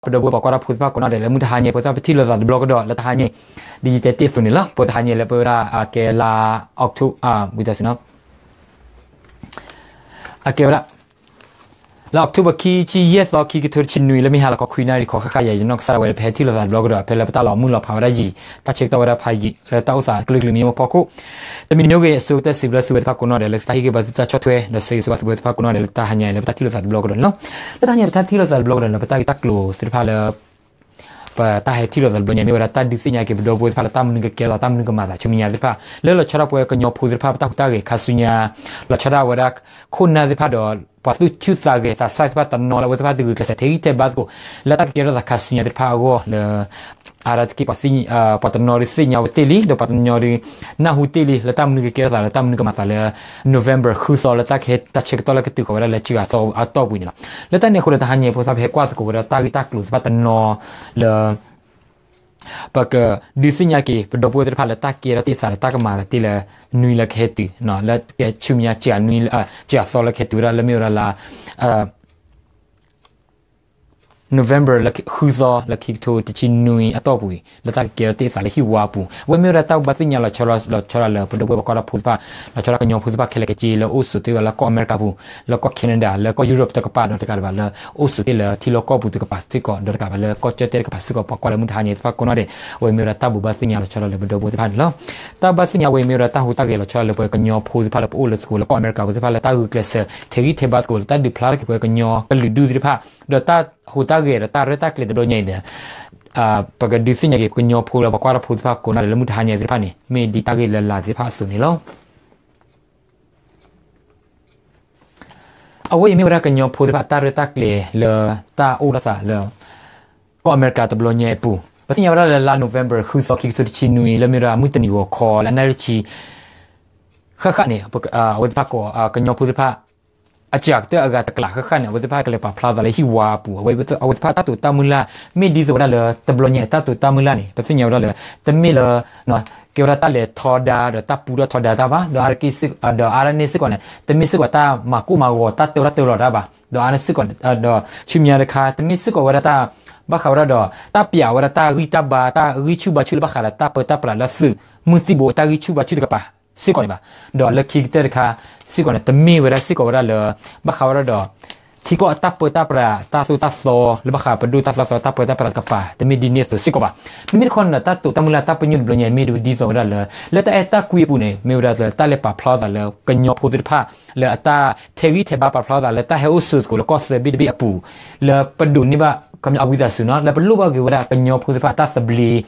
ပဒီပုၢ်ဝဲၢ်ပှၤကွၢ်တၢ်ဖိသ့ၣ်တဖၣ်ကိးနီၢ်ဒဲးလၢမုၢ်တဟါညါ ပသးပထံၣ်လိာ်သးတဘျီကဒီးလၢတဟါညါ ဒ်ယတဲတ့ၢ်အသိးန့ၣ်လီၤ. ပတဟါညါလၢပဝဲဒၣ်အကဲလါ October ဝံသးစူၤနီၤ အကဲဝဲဒၣ် လၢ October ခံဆံယဲၢ်သီ ခံကထိတဆံနွံ လၢမ့ၢ်ဟါလီၤခီခွံနၣ်ရံၣ် တခီဃၣ်ဃၣ်ယၤ ယနီၢ်ကစၢ်ဒၣ်ဝဲလၢပဟဲထံၣ်လိာ်သးတဘျီကဒီး ဖဲလၢပတၢ်လီၤမုၢ်လီၤဖးဝဲဒၣ်ယံာ် တၢ်ဆၢကတီၢ်ဝဲဒၣ်ဖးယံာ် လၢတၢ်အိၣ်သးကလုာ်ကလုာ်မ့ၢ်အိၣ်ဖီခိၣ် တမံၤမ့ၢ်အိၣ်ဂ့ၤ အဆိကတၢၢ်စံးဘျုးသုဝဲသ့ၣ်တဖၣ်ကိးနီၢ်ဒဲး လၢတၢ်ဟ့ၣ်ဂံၢ်ဘါသုတၢ်ဆီၣ်ထွဲ ဒီးဆၢဂ့ၤဆၢဝါသုဝဲသ့ၣ်တဖၣ်ကိးနီၢ်ဒဲး လၢတဟါညါအံၤလၢပတၢ်ထံၣ်လိာ်သးတဘျီကဒီးန့ၣ်လီၤ. လၢတဟါညါပတၢ်ထံၣ်လိာ်သးတဘျီကဒီးန့ၣ် ပတၢ်ဂ့ၢ်တၢ်ကျိၤသ့ၣ်တဖၣ်လၢ ပတၢ်ဟဲထံၣ်လိာ်သးတဘျီညါ မ့ၢ်ဝဲဒၣ်တၢ်ဒုးသ့ၣ်ညါက့ၤ ပဒီပုၢ်ဝဲၢ်သ့ၣ်တဖၣ်လၢတၢ်မနုၤကကဲထီၣ်သး တၢ်မနုၤကမၤသး ဆူမဲာ်ညါသ့ၣ်တဖၣ် လၢလီၤဆီဒၣ်ပဝဲကညီဖိသ့ၣ်တဖၣ် ပတၢ်ဟူးတၢ်ဂဲၤခါဆူညါ လီၤဆီဒၣ်ဝဲဒၣ် ခိၣ်နၢ်သ့ၣ်တဖၣ်ဒီး ပှၤသူၣ်ဆူၣ်သးဂဲၤသးဆၣ်သ့ၣ်တဖၣ်တနီၤလၢအဝဲသ့ၣ်တဖၣ်တဂုာ်ကျဲးစၢး ထဲးဂံၢ်ထဲးဘါသကိး လၢတၢ်ကကဲထီၣ်သးခါဆူညါသ့ၣ်တဖၣ်အဂီၢ်လၢ အါဒၣ်တက့ၢ် ပှၤတနီၤဒုးသ့ၣ်ညါဝဲတ့ၢ်လံ ဒီးပှၤတနီၤဒုး နၢ်ဟူတ့ၢ်လံ လၢတၢ်မနုၤကကဲထီၣ်သး လၢတၢ်မနုၤကမၤသးလၢ November ဃုသီ လၢတၢ်ကဟဲတၢ်ဆၢကတီၢ်လၢကတုၤဃီၤဝဲဒၣ်လၢစှၤသီအတီၢ်ပူၤန့ၣ်လီၤ. လၢတၢ်န့ၣ်အဃိဒီးတဟါညါအံၤ ဖိသၣ် ပဟဲကွၢ်သကိးဝဲဒၣ်တၢ်ဂ့ၢ်တၢ်ကျိၤသ့ၣ်တဖၣ်တနီၤလၢ ပကဒုးသ့ၣ်ညါက့ၤ ပဒီပုၢ်ဝဲၢ်သ့ၣ်တဖၣ်လၢတၢ်ကဲထီၣ်တ့ၢ်သးဒီးတၢ်ကမၤသးတ့ၢ်လၢ နွံလၢကဟဲတုၤ လၢကဆူမဲာ်ညါ စှၤသီလၢကဟဲတုၤဝဲဒၣ်လၢမ့ၢ်ဝဲဒၣ်လၢ November လၢဃုသီ လၢခံကထိတဆံနွံအတီၢ်ပူၤအံၤ လၢတၢ်ကကဲထီၣ်တ့ၢ်သးလၢဟံၣ်ဝါအပူၤ အဝဲမ့ၢ်ဝဲဒၣ်တၢ်ဘၣ်သ့ၣ်ညါလီၤဆီဒၣ် လီၤဆီဒၣ်လၢပဒီပုၢ်ဝဲၢ်ပှၤကွၢ်တၢ်ဖိသ့ၣ်တဖၣ် လီၤဆီဒၣ်ကညီဖိသ့ၣ်တဖၣ်ခဲလၢာ်ခဲဆ့လၢအိၣ်ဆိးတ့ၢ်ဝဲလၢကီၢ်အမဲရကၤပူၤ လၢကီၢ် Canada လၢကီၢ် Europe တကပၤဒီးတကးဒံးဘၣ်လၢ အိၣ်ဆိးတ့ၢ်လၢထံလီၢ်ကီၢ်ပူၤတကပၤစ့ၢ်ကီးဒီးတကးဒံးဘၣ်လၢကီၢ်ကၠီၣ်တဲၣ်တကပၤစ့ၢ်ကီး ပှၤကွၢ်လၢမုၢ်တဟါညါသ့ၣ်တဖၣ်ကိးနီၢ်ဒဲး အဝဲမ့ၢ်ဝဲဒၣ်တၢ်ဘိးဘၣ်သ့ၣ်ညါလီၤဆီဒၣ်လၢပဒီပုၢ်ဝဲၢ်သ့ၣ်တဖၣ်န့ၣ်လီၤ. တၢ်ဘၣ်သ့ၣ်ညါအဝဲမ့ၢ်ဝဲဒၣ်တၢ်ဟူးတၢ်ဂဲၤလီၤဆီဒၣ်လၢပှၤကညီဖိသ့ၣ်တဖၣ်လၢပအိၣ်လၢသကိးလၢကီၢ်အမဲရကၤပူၤသ့ၣ်တဖၣ်လၢတၢ်ဂုာ်ကျဲးစၢး ထဲးဂံၢ်ထဲးဘါသကိးလၢတၢ်ဒုးဖျါထီၣ်က့ၤပှၤကညီကလုာ်ဒူၣ်သ့ၣ်တဖၣ် ဒီးတၢ်ဟူးတၢ်ဂဲၤဒီးတၢ်ရဲၣ်တၢ်ကျဲၤတဘျီညါအံၤဒီး ပကဒုးသ့ၣ်ညါက့ၤပကညီဖိလၢပှၤကွၢ်တၢ်ဖိသ့ၣ်တဖၣ်ကိးနီၢ်ဒဲးလၢမုၢ်တဟါညါသ့ၣ်တဖၣ်န့ၣ် မ့ၢ်ဒ်တၢ်ဂ့ၢ်လၢ်လၢ်သ့ၣ်တဖၣ်အသိးန့ၣ်လီၤ. အဝဲအံၤမ့ၢ်ဝဲဒၣ်ကညီဖိသ့ၣ်တဖၣ်တၢ်ရဲၣ်တၢ်ကျဲၤလၢတၢ်အိၣ်ထီၣ်သးလၢ ကီၢ်အမဲရကၤတဘျီညါအံၤအပူၤ ပသ့ၣ်ညါဝဲဒၣ်လၢလါ November ဃုသီ ခံကထိတဆံနွံ လၢမ့ၢ်ဝဲဒၣ်မုၢ်တနံၤဂီၤခီလၢအနၣ်ရံၣ်ဆံ ဃၣ်ဃၣ်န့ၣ် အဝဲသ့ၣ်တဖၣ်ကိး ကညီဖိသ့ၣ်တဖၣ် အစှၤကတၢၢ်အဂၤတကျးဃၣ်ဃၣ်န့ၣ် အဝဲသ့ၣ်တဖၣ်ကလဲၤပာ်ဖျါသးလၢဟံၣ်ဝါအပူၤ အဝဲသ့ၣ်တဖၣ်တၢ်တိာ်တၢ်မုၢ်လၢ် မ့ၢ်ဒ်သိးဝဲဒၣ်လၢ တဘျီညါအံၤတၢ်တိာ်တၢ်မုၢ်လၢ်န့ၣ် ပသ့ၣ်ညါဝဲဒၣ်လၢ တမ့ၢ်လၢ ကဲဝဲဒၣ်တၢ်လဲၤထီဒါဒီးတၢ်ပူထီၣ်ထီဒါတၢ်ဘၣ် ဒီးအါတက့ၢ် ဒီးအါဒၣ်န့ၣ်စ့ၢ်ကီးန့ၣ် တမ့ၢ်စ့ၢ်ကီးတၢ်မၤကိၢ်မၤဂီၤတၢ်တၢထီၣ်တၢလီၤတၢ်ဘၣ် ဒီးအါန့ၣ်စ့ၢ်ကီး ဒီးဆူမဲာ်ညါတခါ တမ့ၢ်စ့ၢ်ကီးဝဲဒၣ်တၢ် ဘၣ်ဃးဝဲဒၣ်ဒီး တၢ်ပျးဝဲဒၣ်တၢ်ဂံၢ်တၢ်ဘါ တၢ်ဂံၢ်ဆူၣ်ဘါဆူၣ်လၢဘၣ်ဃးဒီးတၢ်ပၢတၢ်ပြးလၢသုးမုၢ်သံၣ်ဘိတၢ်ဂံၢ်ဆူၣ်ဘါဆူၣ်တကပၤ စ့ၢ်ကီးန့ၣ်ဘၣ်. ဒီးလၢခံကတၢၢ်တခါ စ့ၢ်ကီးန့ၣ် တမ့ၢ်ဝဲဒၣ်စ့ၢ်ကီးဝဲဒၣ်လၢ ဘၣ်ဃးဝဲဒၣ်ဒီး ထံကီၢ်အတၢ်ပၢတၢ်ပြး တၢ်သိၣ်တၢ်သီ လၢဘၣ်ဃးပဒိၣ်တၢ်သိၣ်တၢ်သီတၢ်ပၢတၢ်ပြးတကပၤ တမ့ၢ်ဒ်န့ၣ်အသိးစ့ၢ်ကီးဘၣ်. မ့မ့ၢ်တခီန့ၣ်ဒီး တၢ်တိာ်တၢ်မုၢ်လၢ်တၢ်ပညိၣ်တဘျီညါ မ့ၢ်ဒ်သိးဝဲဒၣ်လၢ လၢတၢ်အဲၣ်တၢ်ကွံအပူၤန့ၣ် မ့ၢ်ဝဲဒၣ်လၢတၢ်လဲၤပာ်ဖျါသးလၢကညီဖိသ့ၣ်တဖၣ် လၢအတၢ်ထဲးဂံၢ်ထဲးဘါပာ်ဖျါသးလၢတၢ်ဟဲအိၣ်ဆိးသကိးလၢကီၢ်သၢဘ့ၣ်တဘ့ၣ်အပူၤ လၢပဒိးန့ၢ်ဘၣ် အဝံသးစူၤနီၤ လၢပလိၣ်ဘၣ်က့ၤဝဲဒၣ်ကညီဖိသ့ၣ်တဖၣ်တၢ်သဘျ့ ဒီး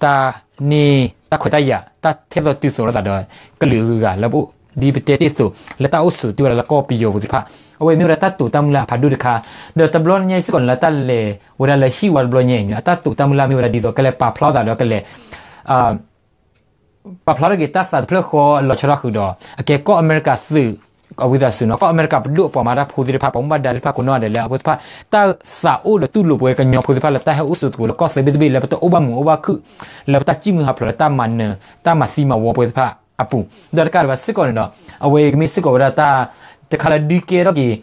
တၢ်န့ၢ်တၢ်ခွဲးတၢ်ယာ် တၢ်ထဲသိးတုၤသိးလိာ်သးဒီး ကလုာ်အဂုၤအဂၤလၢပအိၣ် ဒ်ပတဲတ့ၢ်အသိး လၢတၢ်အိၣ်ဆိးတ့ၢ်ဝဲဒၣ်လၢကီၢ်ပယီၤပူၤသ့ၣ်တဖၣ် အဝဲမ့ၢ်ဝဲဒၣ်တၢ်တိာ်တၢ်မုၢ်လၢ်အဖးဒိၣ်တခါ ဒီးတဘျီညါအံၤစ့ၢ်ကီးန့ၣ် လၢတၢ်လဲၤဝဲဒၣ်လၢဟံၣ်ဝါတဘျီညါအံၤန့ၣ် အတၢ်တိာ်တၢ်မုၢ်လၢ်မ့ၢ်ဝဲဒၣ်ဒ်သိးကလဲၤပာ်ဖျါသးဒီးကလဲၤ ပာ်ဖျါထီၣ်က့ၤတၢ်သးတဖျၢၣ်ဃီလီၤဆီဒၣ်ဃုာ်ဒီး အကဲကီၢ်အမဲရကၤသုး အဝံသးစူၤနီၤ ကီၢ်အမဲရကၤပဒိၣ်အပှၤမၤတၢ်ဖိသ့ၣ်တဖၣ် ပှၤမူဘၣ်ဒါသ့ၣ်တဖၣ်ကိးနီၢ်ဒဲးလၢအဝဲသ့ၣ်တဖၣ် တၢ်သးအိၣ်ဒီးတူၢ်လိာ်ပဝဲကညီဖိသ့ၣ်တဖၣ်လၢတၢ်ဟဲအိၣ်ဆိးသကိးလၢကီၢ်သၢဘ့ၣ်တဘ့ၣ်လၢပတအိၣ်ဘၣ်မုာ်အိၣ်ဘၣ်ခုၣ် လၢပတၢ်စံၣ်မုၢ်ဟးဖျိးလၢတၢ်မၤနၢၤ တၢ်မၤသံမၤဝီပဝဲသ့ၣ်တဖၣ်အပူၤ ဒီးတကးဒံးဘၣ်စ့ၢ်ကီးန့ၣ်ဒီး အဝဲကမ့ၢ်စ့ၢ်ကီးဝဲဒၣ်တၢ် တခါလၢဒုးကဲထီၣ်က့ၤ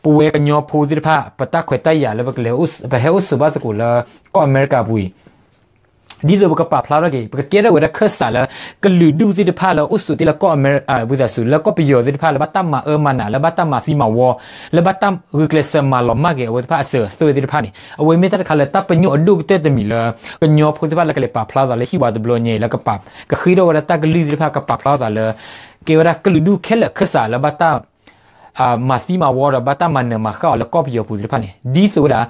ပဝဲကညီဖိသ့ၣ်တဖၣ် ပတၢ်ခွဲးတၢ်ယာ်လၢပကလဲၤ ပဟဲအိၣ်ဆိးဘၣ်သကိးလၢ ကီၢ်အမဲရကၤပူၤအံၤ ဒ်သိးပကပာ်ဖျါထီၣ်က့ၤ ပကကဲထီၣ်ဝဲဒၣ်ခၢၣ်စးလၢ ကလုာ်ဒူၣ်သ့ၣ်တဖၣ်လၢအိၣ်ဆိးတ့ၢ်လၢကီၢ်အမဲရ ဝံသးစူၤ လၢကီၢ်ပယီၤသ့ၣ်တဖၣ် လၢဘၣ်တၢ်မၤအၢမၤနး လၢဘၣ်တၢ်မၤသံမၤဝီ လၢဘၣ်တၢ်ဂုာ်ကျဲးစၢးမၤလီၤမၢ်က့ၤအဝဲသ့ၣ်တဖၣ်အစၢၤအသွဲၣ်သ့ၣ်တဖၣ်န့ၣ် အဝဲမ့ၢ်တၢ်တခါလၢတၢ်ပညိၣ်အဒိၣ်ကတၢၢ်တမံၤလၢ ကညီဖိသ့ၣ်တဖၣ်လၢကလဲၤပာ်ဖျါသးလၢဟံၣ်ဝါတဘျီညါအံၤ လၢကပာ် ကဃ့ထီၣ်ဝဲဒၣ်တၢ်ကလုၢ်သ့ၣ်တဖၣ် ကပာ်ဖျါသးလၢ ကဲဝဲဒၣ်ကလုာ်ဒူၣ်ခဲလၢာ်ခၢၣ်စးလၢဘၣ်တၢ် မၤသံမၤဝီဒီးဘၣ်တၢ်မၤနၢၤမၤဃၣ်အီၤလၢကီၢ်ပယီၤပူၤသ့ၣ်တဖၣ်န့ၣ် ဒ်သိးဝဲဒၣ်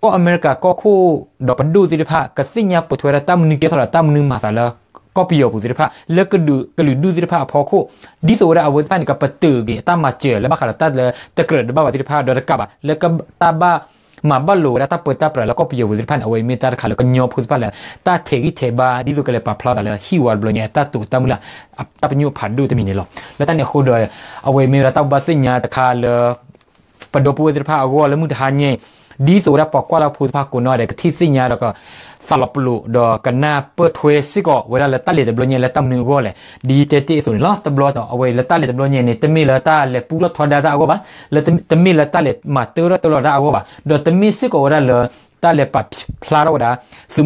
ကီၢ်အမဲရကၤကီၢ်ခိၣ်ဒီးပဒိၣ်သ့ၣ်တဖၣ် ကသ့ၣ်ညါပိာ်ထွဲဝဲဒၣ်တၢ်မနုၤကဲထီၣ်ဒီးတၢ်မနုၤမၤသးလၢ ကီၢ်ပယီၤပူၤသ့ၣ်တဖၣ် လၢကလုာ်ဒူၣ်သ့ၣ်တဖၣ်အဖီခိၣ် ဒ်သိးဝဲဒၣ်အဝဲသ့ၣ်တဖၣ်န့ၣ် ကပတုာ်က့ၤအတၢ်မၤစၢၤလၢဘၣ်ဃးဒီးတၢ်လၢတကြၢးတဘၣ်ဘၣ်သ့ၣ်တဖၣ်ဒီးတကးဘၣ် လၢကတၢ်ဘၣ်မၤဘၣ်လိာ်ဝဲဒၣ်တၢ်ပၢတၢ်ပြးလၢကီၢ်ပယီၤပူၤသ့ၣ်တဖၣ်န့ၣ် အဝဲမ့ၢ်တၢ်တခါလၢကညီဖိသ့ၣ်တဖၣ်လၢ တၢ်ထဲးဂံၢ်ထဲးဘါ ဒ်သိးကလဲၤပာ်ဖျါသးလၢဟံၣ်ဝါတဘျီညါ တၢ်တိာ်တၢ်မုၢ်လၢ် တၢ်ပညိၣ်ဖးဒိၣ်တမံၤန့ၣ်လီၤ. လၢတၢ်န့ၣ်အဃိဒီး အဝဲမ့ၢ်ဝဲဒၣ်တၢ်ဘၣ်သ့ၣ်ညါတခါလၢ ပဒီပုၢ်ဝဲၢ်သ့ၣ်တဖၣ်အဂီၢ်လၢမုၢ်တဟါညါ ဒ်သိးဝဲဒၣ်ပှၤကွၢ်တၢ်ဖိသ့ၣ်တဖၣ်ကိးနီၢ်ဒဲး ကထံၣ်သ့ၣ်ညါဒီးကသးလီၤပလိာ် ဒီးကနၢ်ပၢၢ်ထွဲစ့ၢ်ကီးဝဲဒၣ်လၢတၢ်လဲၤတဘျီညါလၢတၢ်မနုၤအဂီၢ်လဲၣ် ဒ်ယတဲတ့ၢ်အသိးန့ၣ်လီၤ. တဘျီဒီး အဝဲလၢတၢ်လဲၤတဘျီညါန့ၣ် တမ့ၢ်လၢတၢ်လဲၤပူထီၣ်ထီဒါတၢ်အဂီၢ်ဘၣ်, လၢတမ့ၢ်လၢတၢ်လဲၤမၤတၢထီၣ်တၢလီၤတၢ်အဂီၢ်ဘၣ်, ဒီးတမ့ၢ်စ့ၢ်ကီးဝဲဒၣ်လၢ တၢ်လဲၤပာ်ဖျါထီၣ်ဝဲဒၣ် သုးမုၢ်သံၣ်ဘိအတၢ်ဂံၢ်ဆူၣ်ဘါဆူၣ်အဂီၢ်န့ၣ်ဘၣ်, ဒီးအါတစ့ၢ်ကီးန့ၣ်ဒီး တမ့ၢ်စ့ၢ်ကီးဝဲဒၣ်တၢ်ထံကီၢ်အတၢ်ပၢတၢ်ပြးကဲဝဲဒၣ်န့ၣ်ဘၣ်. လၢတၢ်န့ၣ်အဃိဒီး လၢတၢ်လဲၤတဘျီညါအံၤ မ့ၢ်ဝဲဒၣ်တၢ်လဲၤပာ်ဖျါက့ၤ ကညီအနီၣ်ဂံၢ် လၢကဲ appreciation လၢတၢ်လဲၤပာ်ဖျါထီၣ်က့ၤဝဲဒၣ်စ့ၢ်ကီး တၢ် တၢ်စံးဘျုးက့ၤလၢကီၢ်အမဲရကၤ လၢတၢ်တူၢ်လိာ်ဝဲဒၣ်ကညီဖိသ့ၣ်တဖၣ် လၢတၢ်ဟဲအိၣ်မုာ်အိၣ်ခုၣ်ဘၣ်ဝဲဒၣ်လၢကီၢ်ပူၤ လၢတၢ်အိၣ်ဝဲဒၣ်လၢပပူၤပဖျဲးလၢကီၢ်အမဲရကၤကီၢ်ပူၤအံၤ ဒီးတကးဘၣ်စ့ၢ်ကီးန့ၣ်ဒီး တၢ်ပညိၣ်အကါဒိၣ်တမံၤန့ၣ် မ့ၢ်ဝဲဒၣ်ဒ်သိးဝဲဒၣ်လၢ ကီၢ်အမဲရကၤ ပှၤဘၣ်မူဘၣ်ဒါ ဒီးတကးဘၣ်ကီၢ်ခိၣ်သ့ၣ်တဖၣ် ဒီးဟံၣ်ဝါသ့ၣ်တဖၣ် ကသ့ၣ်ညါဘၣ်ဝဲစ့ၢ်ကီးလၢ တၢ်မနုၤကဲထီၣ်သး ဒီးတၢ်မနုၤမၤသး လၢကီၢ်ပယီၤပူၤသ့ၣ်တဖၣ် ဒီးတၢ်မနုၤလၢမၤတ့ၢ်အသး လၢကီၢ်ပယီၤပူၤ လၢအနံၣ်တဖၣ်အနံၣ်လံ လၢကလုာ်ဒူၣ်လၢအဂုၤအဂၤသ့ၣ်တဖၣ် ဘၣ်စံၣ်မုၢ်ဟးဖျိးသ့ၣ်တဖၣ်အဃိန့ၣ်လဲၣ်. လၢတၢ်န့ၣ်အဃိဒီး ပဝဲကညီဖိသ့ၣ်တဖၣ်အံၤ ပမ့ၢ်ဝဲဒၣ်ကလုာ်ဒူၣ်တဒူၣ်လၢပကဆၢထၢၣ်ဝဲဒၣ်လၢ ကလုာ်ဒူၣ်အါဒူၣ်လၢအိၣ်ဒီးကီၢ်ပယီၤပူၤ လၢဘၣ်ကွၢ်ဆၢၣ်မဲာ်ဝဲဒၣ် တၢ်အဝဲအံၤ အကဲဝဲဒၣ် အခၢၣ်စး လၢတၢ်န့ၣ်အဃိန့ၣ်ဒီး ယနာ်စ့ၢ်ကီးသပှၢ်ကတၢၢ်လၢ တၢ်အဝဲအံၤ ပဝဲကညီဖိသ့ၣ်တဖၣ်ကိးနီၢ်ဒဲး ပသးကလီၤပလိာ်ဒီး ပကထဲးဂံၢ်ထဲးဘါသကိးလၢ ပတၢ်လဲၤပာ်ဖျါသးတၢ်ဂံၢ်တၢ်ဘါတဘျီညါအံၤ ဒီးလီၤဆီဒၣ်စ့ၢ်ကီး ကလုာ်ဒူၣ်လၢအဂုၤအဂၤစ့ၢ်ကီးန့ၣ်ဒီး သးမ့ၢ်အိၣ်သ့ၣ်တဖၣ်စ့ၢ်ကီးန့ၣ်ဒီး ယနာ်စ့ၢ်ကီးသပှၢ်ကတၢၢ်လၢ အဝဲသ့ၣ်တဖၣ်န့ၣ် ကထဲးဂံၢ်ထဲးဘါဒီး ကလဲၤအိၣ် ကလဲၤဝဲဒၣ်စ့ၢ်ကီးလီၤ. မ်အတၢ်ဆိကမိၣ်ဒီးတၢ်နၢ်ပၢၢ်ဝဲအသုတကမၣ်တဂ့ၤ, မ့မ့ၢ်တခီန့ၣ်ဒီး တၢ်လၢလဲၤပာ်ဖျါသးဝဲအံၤ တမ့ၢ်ထဲလၢ ကညီ ကလုာ်ဒူၣ်တဒူၣ်ဘၣ်. မ့မ့ၢ်တခီန့ၣ် ကလုာ်ဒူၣ်ခဲလၢာ်ခဲဆ့လၢဘၣ်တၢ်စံၣ်မုၢ်ဟးဖျိးလၢအိၣ်လၢကီၢ်ပယီၤပူၤသ့ၣ်တဖၣ်န့ၣ် အကြၢးဝဲအဘၣ်ဝဲဒၣ်ဒ်သိး အဝဲသ့ၣ်တဖၣ်န့ၣ် ကလဲၤပာ်ဖျါစ့ၢ်ကီး အဝဲသ့ၣ်တဖၣ်တၢ်ဂံၢ်တၢ်ဘါဒီးအတၢ်ခွဲးတၢ်ယာ်လၢ ဟံၣ်ဝါတဘျီညါအံၤအပူၤစ့ၢ်ကီး အဝဲမ့ၢ်ဝဲဒၣ်တၢ်ဘိးဘၣ်သ့ၣ်ညါလီၤဆီဒၣ် ပဒီပုၢ်ဝဲၢ်လၢအိၣ်လၢကီၢ်အမဲရကၤပူၤဒီးတကးဘၣ် ပဒီပုၢ်ဝဲၢ်လၢအိၣ်လၢ ကီၢ်သၢဘ့ၣ်တဘ့ၣ်အပူၤသ့ၣ်တဖၣ်ခဲလၢာ်ခဲဆ့ဒီးတဘျီဃီစ့ၢ်ကီး မ့ၢ်တၢ်ကွဲမုာ်စ့ၢ်ကီး ပဒီပုၢ်ဝဲၢ်လၢအိၣ်လၢ Canada သ့ၣ်တဖၣ်မ့ၢ်ဂ့ၤ, အိၣ်လၢ Europe တကပၤသ့ၣ်တဖၣ်မ့ၢ်ဂ့ၤ, သုဝဲသ့ၣ်တဖၣ် သုမ့ၢ်သ့မ့ၢ်ဘၣ်လၢ သုတၢ်ထဲးဂံၢ်ထဲးဘါမ့ၢ်သ့မ့ၢ်ဘၣ် သုဟဲမ့ၢ်သ့ဒီး ဝံသးစူၤသုကဟဲဘၣ်ဝဲဒၣ်လၢတၢ် မၤသးတဘျီညါအံၤအဖီခိၣ်န့ၣ် အဝဲမ့ၢ်တၢ်တခါလၢ ယအဲၣ်ဒိးဒုးသ့ၣ်ညါက့ၤ ပဒီပုၢ်ဝဲၢ်ပှၤကွၢ်တၢ်ဖိလၢမုၢ်တဟါညါသ့ၣ်တဖၣ်န့ၣ်လီၤ. ဒီးတဘျီဃီစ့ၢ်ကီးန့ၣ်ဒီး ပဒီပုၢ်ဝဲၢ်အါဂၤသံကွၢ်ယၤလၢဘၣ်ဃးဒီးတၢ်လဲၤထီၣ်လဲၤလီၤအဖီခိၣ် ပသ့ၣ်ညါလီၤ ပအိၣ်လၢကီၢ်သၢဘ့ၣ်တဘ့ၣ် မ့ၢ်တၢ်လၢအကီအခဲလၢတဘျီဃီ ပလၢတၢ်လဲၤထီၣ်လဲၤလီၤအဖီခိၣ် လၢတၢ်ဖံးတၢ်မၤလၢတၢ်အိၣ်တၢ်ဆိး တၢ်ကလုာ်ကလုာ်မ့ၢ်မ့ၢ်လီၤ. ဘၣ်ဆၣ်သနာ်က့ဒီး တနီၤပဒီပုၢ်ဝဲၢ်သ့ၣ်တဖၣ်လၢ လီၤဆီဒၣ်လၢ တၢ်လဲၤတၢ်က့ၤတသ့တဘၣ်ဘၣ်အဖီခိၣ်န့ၣ်ဒီး ပသ့ၣ်ညါဝဲဒၣ်လၢအကဲ Omaha Lincoln အပူၤန့ၣ် အဝဲသ့ၣ်တဖၣ်န့ၣ် ဆၢတဲာ်ဝဲဒၣ်လၢ တၢ်တနံၤလၢတၢ်မၤအသးလၢ November ဃုသီလၢခံကထိတဆံနွံ လၢမ့ၢ်ဝဲဒၣ်မုၢ်တနံၤဂီၤခီ အနံၣ်တဆံဃၣ်ဃၣ်န့ၣ် အဝဲပှၤလၢလဲၤဝဲဒၣ်တသ့ဘၣ်တဘၣ်ဘၣ်သ့ၣ်တဖၣ်န့ၣ် အဝဲသ့ၣ်ကပာ်ဖှိၣ်ဒီး အဝဲသ့ၣ်ကပာ်ဖှိၣ်ဒီးအသးလၢ Lincoln Nebraska အပူၤ ဖဲဖဲန့ၣ် တၢ်ဆၢကတီၢ်တကတီၢ်ဃီလၢအဝဲသ့ၣ်ကပာ်ဖျါ အဝဲသ့ၣ်တၢ်ဆီၣ်ထွဲဝဲဒၣ်ကညီကလုာ်ဒူၣ်သ့ၣ်တဖၣ်လၢလဲၤဝဲဒၣ်လၢဟံၣ်ဝါတဘျီညါအပူၤ အဝဲမ့ၢ်စ့ၢ်ကီးန့ၣ် မ့ၢ်ဝဲဒၣ်တၢ် တၢ်ရဲၣ်တၢ်ကျဲၤလၢအဂ့ၤတခါလီၤ. ဘၣ်ဆၣ်သနာ်က့ဒီး တၢ်အကါဒိၣ်တၢ်အမိၢ်ပှၢ်တမံၤန့ၣ် မ့ၢ်ဝဲဒၣ်ဒ်သိးဝဲဒၣ်ပကလဲၤပာ်ဖျါပသးလၢ ဟံၣ်ဝါအပူၤ လၢတၢ်သးတဖျၢၣ်ဃီအပူၤန့ၣ် အဝဲမ့ၢ်တၢ်တခါလၢ အဝဲတၢ်တိာ်ပတၢ်မုၢ်လၢ်တၢ်ပညိၣ်န့ၣ်လီၤ. ဘၣ်ဆၣ်န့ၣ် တသ့တဘၣ်ဝဲန့ၣ်ဒီး ဖဲလၢ ပှၤသ့ၣ်တဖၣ်လၢလဲၤမ့ၢ်တသ့တဘၣ်ဝဲသ့ၣ်တဖၣ်န့ၣ်ဒီး မၤဝဲ လၢလဲၤပာ်ဖှိၣ်လိာ်သးလၢအကဲ Lincoln Nebraska အပူၤန့ၣ် စ့ဝဲဒၣ်စ့ၢ်ကီးန့ၣ် အဝဲမ့ၢ်တၢ်တခါလၢယအဲၣ်ဒိးဒုးသ့ၣ်ညါက့ၤဒီး ဘိးဘၣ်သ့ၣ်ညါက့ၤ ပဒီပုၢ်ဝဲၢ်ပှၤကွၢ်တၢ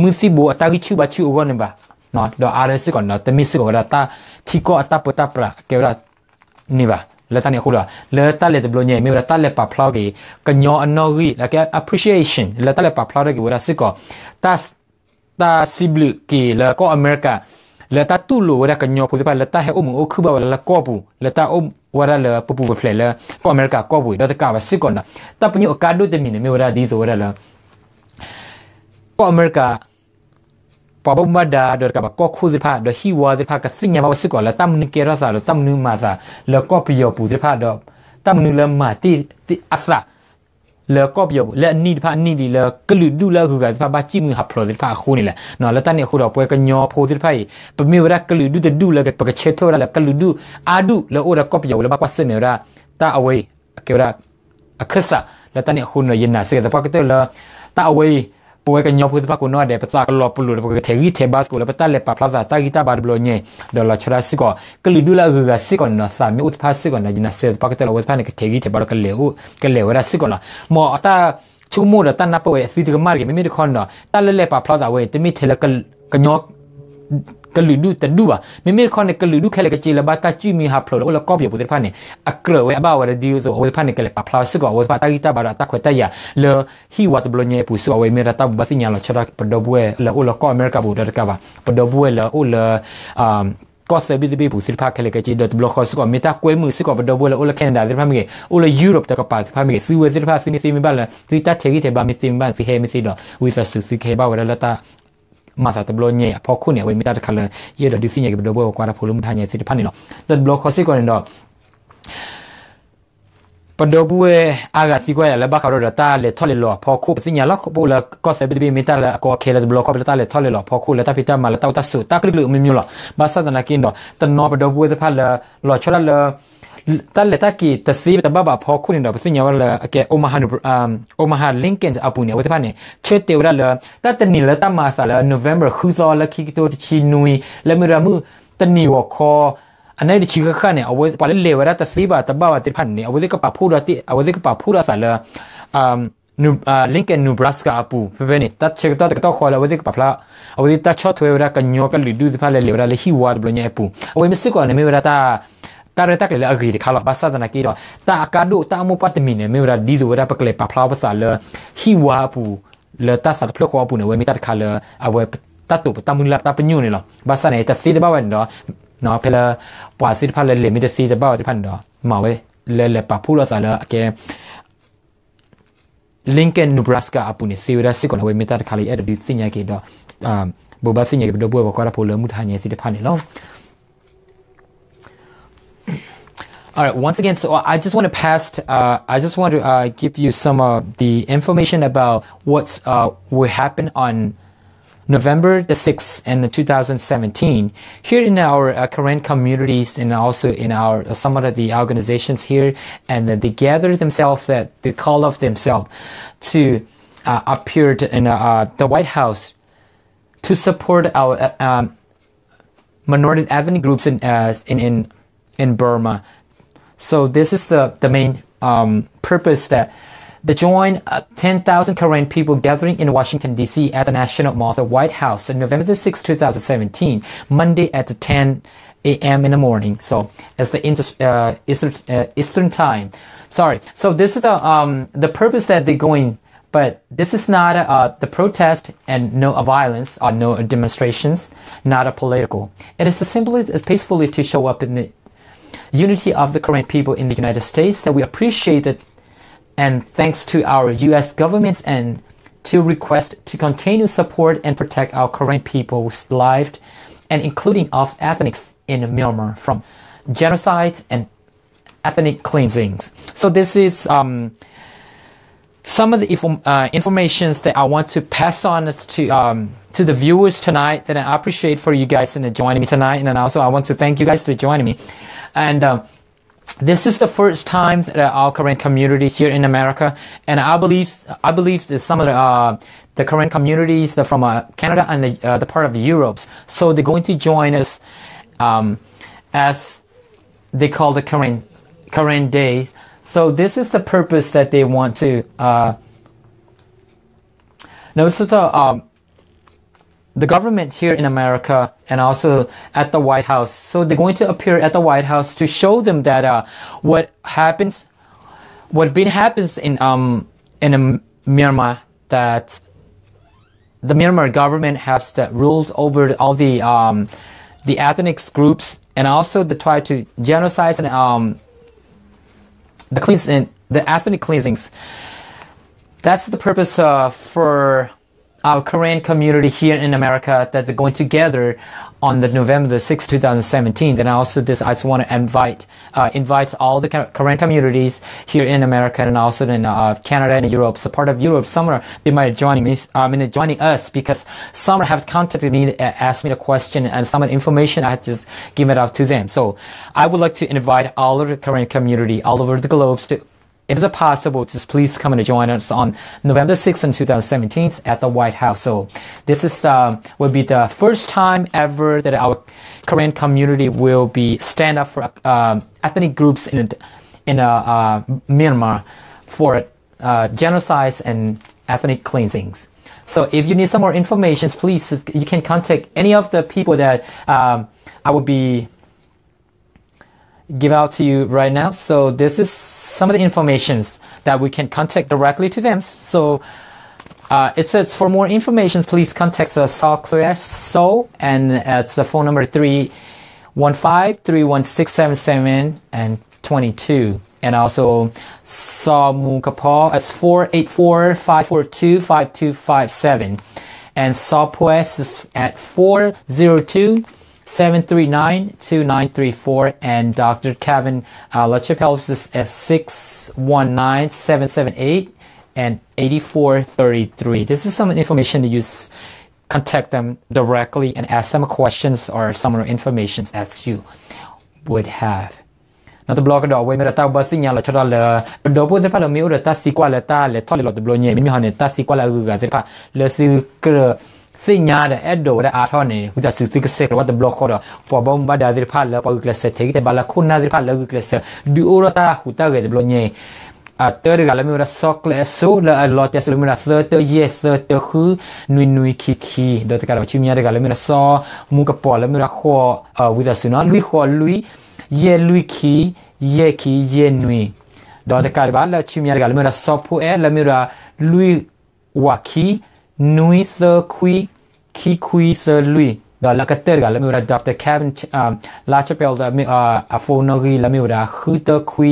်ဖိလၢမုၢ်တဟါညါသ့ၣ်တဖၣ်န့ၣ်လီၤ. All right, once again, so I just want to pass, uh, I just want to uh, give you some of the information about what's uh, will happen on November the sixth in the two thousand seventeen, here in our uh, Karen communities and also in our uh, some of the organizations here, and uh, they gather themselves that they call up themselves to uh, appear in uh, the White House to support our uh, um, minority ethnic groups in, uh, in, in, in Burma. So this is the, the main um, purpose that the joint uh, ten thousand Karen people gathering in Washington, D C at the National Mall, the White House, on November the sixth, two thousand seventeen, Monday at the ten a m in the morning. So it's the inter- uh, Eastern, uh, Eastern time. Sorry. So this is the, um, the purpose that they're going But this is not uh, the protest and no violence or no demonstrations, not a political. It is simply peacefully to show up in the unity of the Karen people in the United States that we appreciate it and thanks to our U S government and to request to continue support and protect our Karen people's life and including of ethnics in Myanmar from genocide and ethnic cleansings. So this is um, some of the inform- uh, informations that I want to pass on to um, to the viewers tonight. That I appreciate for you guys in joining me tonight, and also I want to thank you guys for joining me. And um, this is the first time that our Karen communities here in America, and I believe I believe that some of the uh, the Karen communities that from uh, Canada and the, uh, the part of Europe, so they're going to join us um, as they call the Karen Karen Days. So this is the purpose that they want to uh, No, so the, um, the government here in America and also at the White House. So they're going to appear at the White House to show them that uh, what happens, what been happens in um in um, Myanmar, that the Myanmar government has the rules over all the um the ethnic groups and also the try to genocide and um the cleans and the ethnic cleansings. That's the purpose uh, for our Korean community here in America that they're going to gather on the November the sixth, two thousand seventeen. And also this, I just want to invite uh, invite all the Korean communities here in America and also in uh, Canada and Europe. So part of Europe, some are they might joining me, I mean joining us because some have contacted me, asked me the question, and some of the information I had just given it out to them. So I would like to invite all of the Korean community all over the globe to if it's possible, just please come and join us on November sixth and two thousand seventeen at the White House. So this is um, will be the first time ever that our Korean community will be stand up for um, ethnic groups in in uh, uh, Myanmar for uh, genocides and ethnic cleansings. So if you need some more information, please you can contact any of the people that um, I will be give out to you right now. So this is some of the informations that we can contact directly to them. So uh, it says for more information, please contact the Saw Clear Soul, and it's the phone number three one five, three one six, seven seven and twenty-two. And also Saw Mukapal is four eight four, five four two, five two five seven. And Saw Pues is at four zero two, seven three nine, two nine three four, and Doctor Kevin uh, LaChapelle is at six one nine, seven seven eight, and eighty-four thirty-three. This is some information that you s- contact them directly and ask them questions or some information as you would have. နီတဘျီကဒီး အဝဲမ့ၢ်ဒီးတၢ်ဘၣ်သ့ၣ်ညါလီၤဆီဒၣ်လၢ ပဒီပုၢ်ဝဲၢ်သ့ၣ်တဖၣ်လၢမ့ၢ်အိၣ်ဒီးတၢ်သံကွၢ်လၢတၢ်လဲၤထီၣ်လဲၤလီၤတဘျီညါ မ့မ့ၢ်ဟီန့ၣ် တၢ်သံကွၢ်လၢအဂုၤအဂၤသ့ၣ်တဖၣ် လၢသုကြၢးသ့ၣ်ညါဒီးအဲၣ်ဒိးဝဲဒၣ်အါထီၣ်န့ၣ် ဝံသးစူၤသုကဆဲးကျိးဘၣ်တဘျီဃီဒီး ပှၤဘီမုၢ်ဘၣ်ဒါသ့ၣ်တဖၣ်လၢပှၤဂုာ်ကျဲးစၢးထဲးဂံၢ်ထဲးဘါလၢခိၣ်နၢ်သ့ၣ်တဖၣ်လၢဂုာ်ကျဲးစၢး ဒုးအိၣ်ထီၣ်တၢ်ဟူးတၢ်ဂဲၤတဘျီညါ အတၢတဂၤလၢမ့ၢ်ဝဲဒၣ် စီၤကျဲးစိ လၢအလီၤတဲစိလၢမ့ၢ်ဝဲဒၣ် သၢတၢ ယဲၢ် သၢတၢ ဃု နွံ နွံ ခံ ခံ, ဒီးတကးဒီးဆူမဲာ်ညါတဂၤလၢမ့ၢ်ဝဲဒၣ် စီၤမူကပီၤလၢမ့ၢ်ဝဲဒၣ် ဃိး ဝံသးစူၤနီၤ လွံၢ် ဃိး လွံၢ် ယဲၢ် လွံၢ် ခံ ယဲၢ် ခံ ယဲၢ် နွံ, ဒီးတကးဒံးဘၣ်လၢဆူမဲာ်ညါတဂၤလၢမ့ၢ်ဝဲဒၣ် စီၤဖိအဲၣ်လၢမ့ၢ်ဝဲဒၣ် လွံၢ် ဝး ခံ နွံ သၢ ခွံ ခံ ခွံ သၢ လွံၢ်, ဒီးလၢကတၢၢ်တဂၤလၢမ့ၢ်ဝဲဒၣ် Doctor Kevin လါဆပယ်လ် အ phone နီၣ်ဂံၢ်လၢမ့ၢ်ဝဲဒၣ် ဃု သၢ ခွံ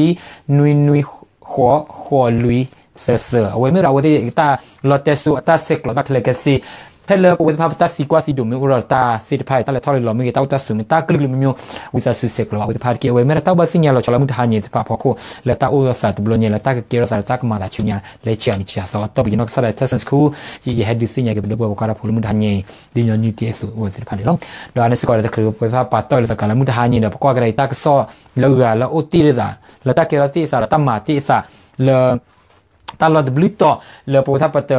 နွံ နွံ ဃိး ဃိး လွံၢ် သၢ သၢ, အဝဲမ့ၢ်ဝဲဒၣ်အဝဲသ့ၣ်တၢ်လီၤတဲစိအတၢ်ဆဲးကျိးတၢ်ခဲလၢာ်ခဲဆ့ ဖဲလၢပဝဲသ့ၣ်တဖၣ်ပတၢ်သံကွၢ်သံဒိးမ့ၢ်အိၣ်ဒီးတၢ်သ့ၣ်တဖၣ်အံၤ တၢ်လဲၤထီၣ်လဲၤလီၤမ့ၢ်ဂ့ၤ တၢ်အိၣ်တၢ်ဆိးမ့ၢ် တၢ်ကလုာ်ကလုာ်မ့ၢ်မ့ၢ် ဝံသးစူၤဆဲးကျိးဘၣ်ဝဲသ့ၣ်တဖၣ်တက့ၢ်. အဝဲမ့ၢ်ဒၣ်တၢ်ဘၣ်သ့ၣ်ညါလီၤဆီလၢမုၢ်တဟါညါသ့ၣ်တဖၣ်အဖီခိၣ် လၢတၢ်အိၣ်သးတဘျီညါ လၢတၢ်ကကဲထီၣ်သးဒီးတၢ်ကမၤသးဆူညါ လၢကၢနံၤကၢသိအတီၢ်ပူၤ ယနီၢ်ကစၢ်ဒၣ် Texas School ယဟဲဒုးသ့ၣ်ညါက့ၤပဒီပုၢ်ဝဲၢ်ပှၤကွၢ်တၢ်ဖိလၢမုၢ်တဟါညါအံၤ ဒ်ညီနုၢ်တ့ၢ်အသိးအဝဲသ့ၣ်တဖၣ်န့ၣ်လီၤ. ဒီးအန့ၣ်စ့ၢ်ကီးဒီးတချုးပဝဲသ့ၣ်တဖၣ်ပာ်တီၢ်လၢသကၤလၢမုၢ်တဟါညါဒီး ပကွၢ်ကဒါအံၤတၢ်ကစီၣ်လၢအဂၤလၢအိၣ်တ့ၢ်လိာ်သး လၢတၢ်ကဲထီၣ်သ့ၣ်အသးဒီးတၢ်မၤတ့ၢ်အသး လၢ တၢ်လီၢ်တဘျုးတီၤလၢပဝဲသ့ၣ်တဖၣ်ပတ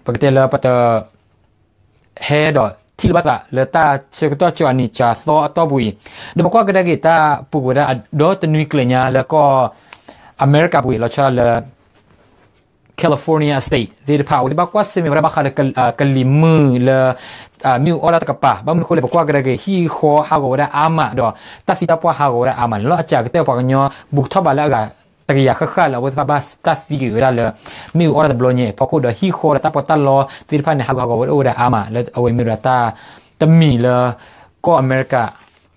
ပကတဲလၢပတ ဟဲဒီးထံၣ်လိာ်ဘၣ်သးလၢတၢ်ဆၢကတီၢ်ကၠီၤနံၤကၠီၤသီအတီၢ်ပူၤအံၤ, ဒီးပကွၢ်ကဒါက့ၤတၢ်ပူၤဝဲဒၣ်အဒီတနွံကျၢၤညါလၢကီၢ်အမဲရကၤပူၤအံၤ လီၤဆီဒၣ်လၢ California State သ့ၣ်တဖၣ် အဝဲသ့ၣ်ဘၣ်ကွၢ်ဆၢၣ်မဲာ်ဝဲဒၣ်ဘၣ်ဃးဒီးကလံၤမုၢ်လၢ မ့ၣ်အူအီၣ်ဒၣ်တကပၤ, ဘၣ်မနုၤအဃိလဲၣ် ပကွၢ်ကဒါက့ၤ ဟံၣ်ဃီဟးဂီၤဝဲဒၣ်အါမးဒီး တၢ်သံတၢ်ပှၢ်ဟးဂီၤဝဲဒၣ်အါမးန့ၣ်လီၤ. အစှၤကတၢၢ်ပှၤကညီဘူးကထီၣ်ဘးလၢအဂၤ တကယၤဃၣ်ဃၣ်လၢအဝဲသ့ၣ်တဖၣ်ဘၣ်တၢ်သံကွံာ်ဝဲဒၣ်လၢ မ့ၣ်အူအီၣ်ဒၣ်တဘျီညါအံၤအဖီခိၣ်ဒီး ဟံၣ်ဃီဒီးတၢ်ပီးတၢ်လီသ့ၣ်တဖၣ်န့ၣ် ဟးဂီၤဟးဂီၤဝဲဒၣ်အိၣ်ဝဲဒၣ်အါမး လၢအဝဲမ့ၢ်ဝဲဒၣ်တၢ်တမံၤလၢ ကီၢ်အမဲရကၤ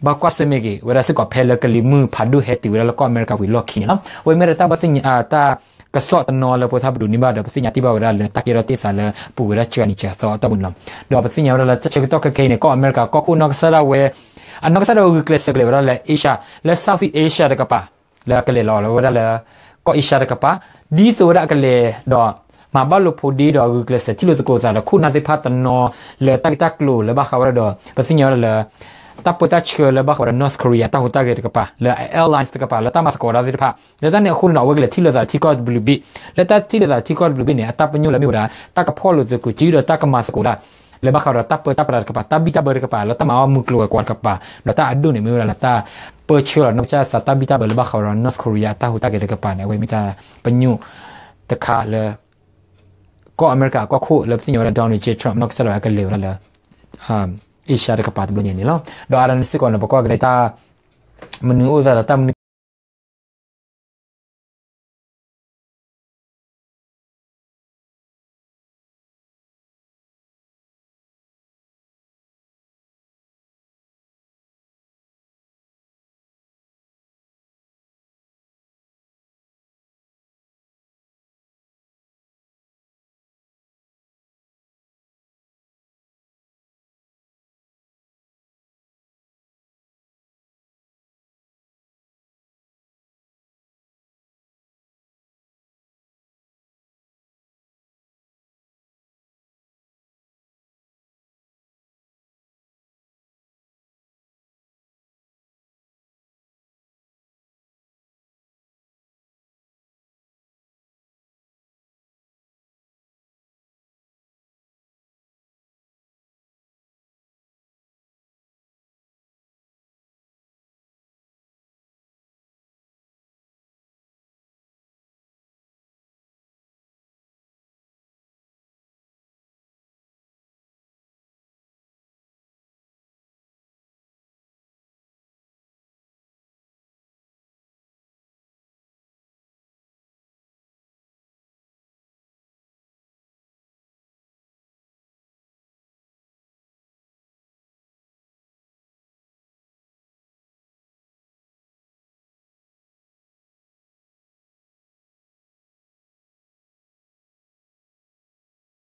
ဘၣ်ကွၢ်ဆၢၣ်မဲာ်က့ၤဝဲဒၣ်စ့ၢ်ကီး ဖဲလၢကလံၤမုၢ်ဖးဒိၣ်ဟဲတုၤဝဲဒၣ်လၢကီၢ်အမဲရကၤပူၤအလီၢ်ခံန့ၣ်လီၤ. အဝဲမ့ၢ်ဝဲဒၣ်တၢ်ဘၣ်သ့ၣ်ညါ တၢ်ကစီၣ်တနီၤလၢပဝဲသ့ၣ်တဖၣ်ပဒိးန့ၢ်ဘၣ်ဒီး ပသ့ၣ်ညါတ့ၢ်ဘၣ်ဝဲဒၣ်လၢတၢ်ကဲထီၣ်သ့ၣ်အသးလၢပူၤဝဲဒၣ်ကၢနံၤကၠီၤသီအတီၢ်ပူၤန့ၣ်လီၤ. ဒီးပသ့ၣ်ညါဝဲဒၣ်လၢတၢ်ဆၢကတီၢ်ခဲခဲအံၤန့ၣ် ကီၢ်အမဲရကၤ ကီၢ်ခိၣ်နီၢ်ကစၢ်ဒၣ်ဝဲ အနီၢ်ကစၢ်ဒၣ်ဝဲဂုာ်ကျဲးစၢးကလဲၤဝဲဒၣ်လၢ Asia လၢ Southeast Asia တကပၤ လၢအကလဲၤလီၤဝဲဒၣ်လၢ ကီၢ် Asia တကပၤ ဒ်သိးဝဲဒၣ်အကလဲၤဒီး မၤဘၣ်လိာ်ဖိးဒ့ဒီးဂုာ်ကျဲးစၢးထံၣ်လိာ်သကိးသးဒီးခိၣ်နၢ်သ့ၣ်တဖၣ်တနီၤ လၢတၢ်ဂ့ၢ်တၢ်ကျိၤလၢဘၣ်ဃးဝဲဒၣ်ဒီး ပသ့ၣ်ညါဝဲဒၣ်လၢ တၢ်ပၢတၢ်ဆှၢလၢဘၣ်ဃးဝဲဒၣ် North Korea တၢ်ဟူးတၢ်ဂဲၤတကပၤ လၢအ alliance တကပၤ လၢတၢ်မၤသကိးတၢ်သ့ၣ်တဖၣ် လၢတၢ်န့ၣ်အဃိန့ၣ်ဒီး အဝဲကလဲၤထံၣ်လိာ်သးထံကီၢ်တဘျုးဘ့ၣ် လၢတၢ်ထံၣ်လိာ်သးထံကီၢ်တဘျုးဘ့ၣ်န့ၣ် အတၢ်ပညိၣ်လၢမ့ၢ်ဝဲဒၣ် တၢ်ကဖီၣ်လိာ်သကိးစုဒီးတၢ်ကမၤသကိးတၢ် လၢဘၣ်ဃးဒီးတၢ်ပၢတၢ်ပြးတကပၤ တၢ်ဘံၣ်တၢ်ဘၢတကပၤ လၢတၢ်မၤအီၣ်မုၢ်ကျိၤဝဲၤကွာ်တကပၤ ဒီးတၢ်အဒိၣ်န့ၣ်မ့ၢ်ဝဲဒၣ်လၢတၢ်ပၢဆှၢလီၤနီၢ်ကစၢ်သးတၢ်ဘံၣ်တၢ်ဘၢလၢဘၣ်ဃးဒီး North Korea တၢ်ဟူးတၢ်ဂဲၤတကပၤန့ၣ် အဝဲမ့ၢ်တၢ်ပညိၣ်တခါလၢ ကီၢ်အမဲရကၤအကီၢ်ခိၣ်လၢပသ့ၣ်ညါဝဲဒၣ် Donald J Trump နီၢ်ကစၢ်ဒၣ်ဝဲကလဲၤဝဲဒၣ်လၢ Asia တကပၤတဘျီညါန့ၣ်လီၤ. ဒီးအါန့ၣ်စ့ၢ်ကီးန့ၣ် ပကွၢ်ကဒါတၢ်မနုၤအိၣ်သးဒီးတၢ်မနုၤ